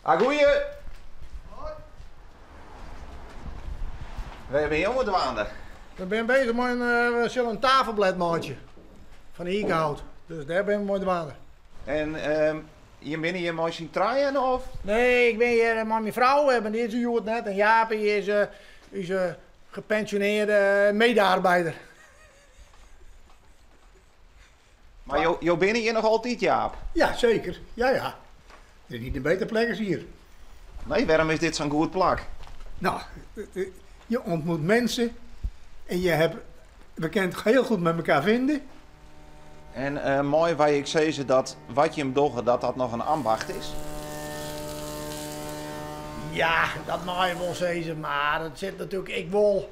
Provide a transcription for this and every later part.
Ah, goeie! Wêr binne jo dwaande? We binne bezich mei in, we sille in tafelblêd meitsje fan ikehout. Dus dêr binne we mei dwaande. En jim binne hjir mei syn trijen of? Nee, ik bin hjir mei myn frou, mar dy is der hjoed net. En Jaapie is ús gepensioneerde medearbeider. Mar jo, jo binne hjir noch altyd, Jaap? Ja, seker. Ja, ja. Der is niet in beter plek as hier. Nee, wêrom is dit sa'n goed plak? Nou, je ontmoet mensen en je hebt, we kunnen het heel goed met elkaar vinden. En uh, meie wy ek sizze dat wat jim dogge, dat dat noch in ambacht is? Ja, dat meie je wol sizze, mar it sit natuerlik ek wol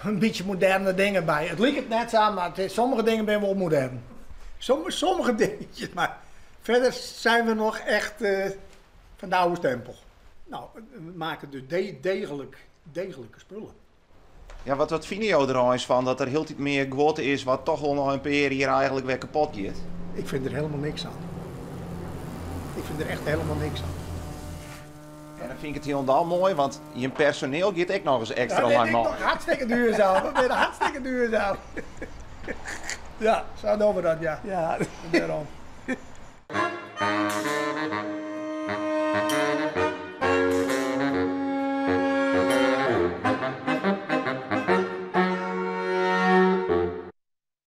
in bytsje moderne dingen by. It liket net sa, mar it is, sommige dingen binne wol modern. Sommige dingetjes, maar verder zijn we nog echt van de oude stempel. Nou, we maken dus degelijk, degelijke spullen. Ja, wat fine jo der eins fan dat der hieltyd mear guod is wat toch wol nei in pear jier eigenlik wer kapot giet? Ik vind er helemaal niks aan. Ik vind er echt helemaal niks aan. En dan fyn ik it hielendal moai, want jim personeel giet ek nochris ekstra Ja, lang dit is mei. noch hartstikke duurzaam. We binne hartstikke duurzaam. Ja, sa dogge we dat, ja. Ja. Dêrom.